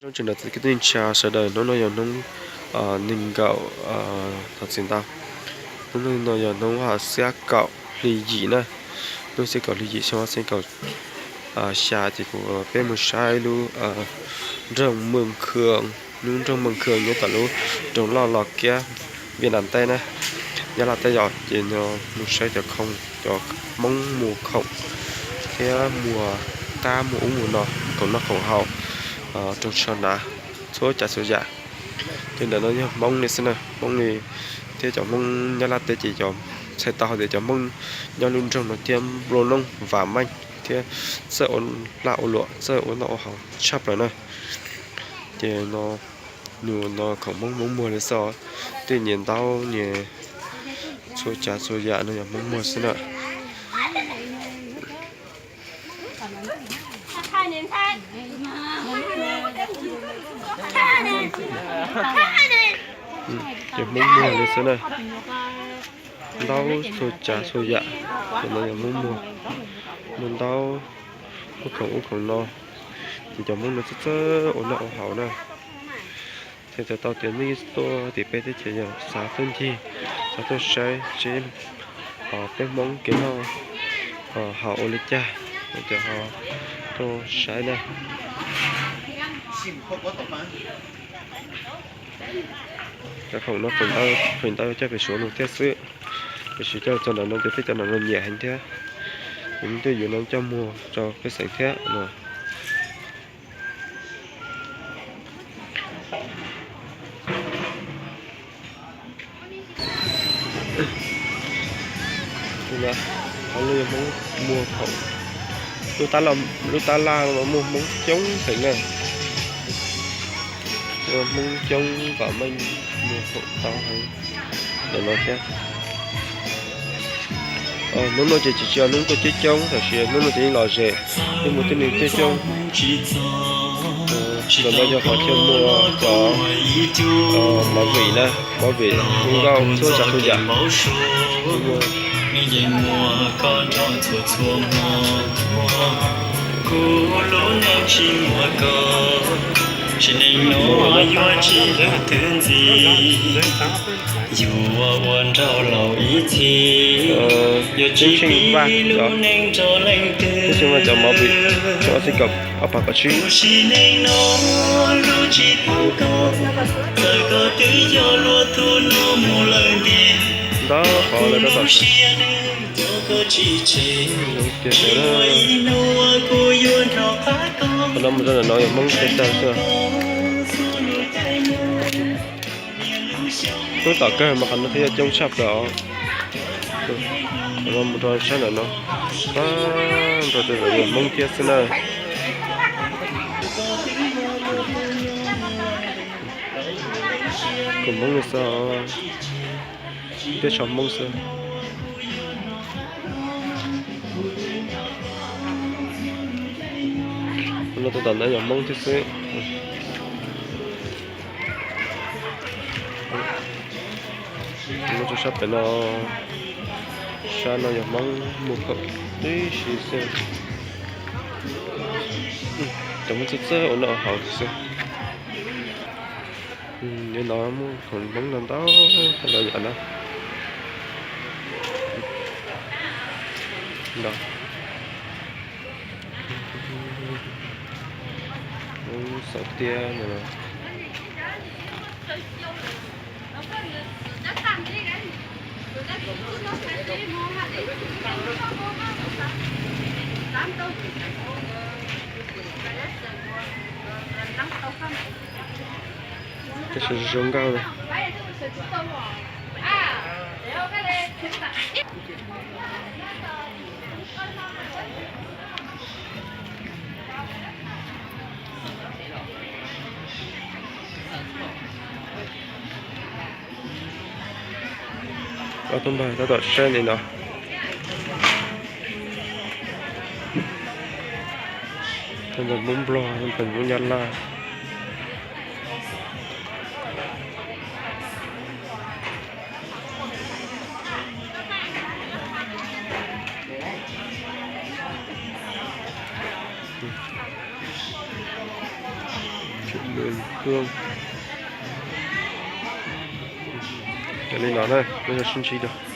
Hnub tsaus ntuj kwv tij neej tsa sawv daws, hnub no yog hnub nees nkaum, thov txim ntau, hnub no yog hnub xiab kaum hli yim na, hnub xiab kaum hli yim xyoo ob txhiab kaum xya ces kuv peb mus saib lub nroog Mws Khw, lub nroog Mws Khw nyob tom lub nroog loj Los Kiab, Viaj Nam teb na, Nyab Laj teb yom. Ces no mus saib cov khoom, cov Hmoob muag khoom thiab muag qab muag ub muag no, khoom noj khoom haus, rooj tsho hnav, txhua tsav txhua yam. Ces ntawm no yog Hmoob li xwb na, Hmoob li thiab cov Hmoob Nyab Laj teb ces cov, txhais tau hais tias cov Hmoob nyob lub nroog no thiab nplua nuj vam meej thiab txawj ua laj ua luam, txawj ua noj ua haus tshaj plaws na. Ces no, nws no khoom Hmoob Hmoob muag li xwb os, tej nyias ntaub nyias txhua tsav txhua yam no yog Hmoob muag xwb na. Ces Hmoob muag li xwb na, ntaub txhua tsav txhua yam, ces no yog Hmoob muag, muag ntaub, muag khoom ub khoom no, ces cov Hmoob no txawj txawj ua noj ua haus na. Txhais tau tias nej tuaj tim peb teb chaws yog xav tuaj ncig, xav tuaj saib seb peb Hmoob kev noj haus ua li cas, ces ho tuaj saib na. Cov khoom no feem ntau coj pem Suav no thiab xwb, tiam sis coj txog ntawm no ces peb cov no nyiam heev thiab, ces nej tuaj yuav no coj muag rau pej xeem thiab no. Qhov no yog Hmoob muag khoom, lub tab laj no muaj Hmoob coob heev na, muaj Hmoob coob vam meej muag khoom tau heev ntawm no thiab. Hnub no ces tsis tsis yog hnub tuaj coob coob, tab sis hnub no ces yeej lom zem, yeej muaj tib neeg coob coob. Ntawm no yog qhov chaw muag cov movie na, movie, lub nkauj txhua tsav txhua yam. Ntawm no yog Tub Tsheej Vaj, Tub Tsheej Vaj cov movie xyoo ob txhiab kaum, ob phav kaum tsib. Ntau qhov lawv tab tom, qhov no mus rau ntawm no yog Hmoob teb tag xwb. Hnub tom kawg mas qhov no thiaj yog coob tshaj plaws os. Qhov no mus rau sab ntawm no, pab nrog rau ntawm yog Hmoob thiab xwb na. Khoom Hmoob li xwb, teb chaws Hmoob xwb. No tus tom ntawd yog Hmoob thiab xwb. Mus rau sab pem no, sab no yog Hmoob muag khoom tib si xwb. Cov Hmoob txawj txawj ua noj ua haus xwb. Li no muaj khoom Hmoob no ntau, ntau yam na. Hmoob xaus tiab no. Tab sis zoo nkauj na. Ob tug npawg tab tom saib li no. Tab tom Hmoob Nplog, tab tom Hmoob Nyab Laj. Cov li no na, peb sib ntsib dua.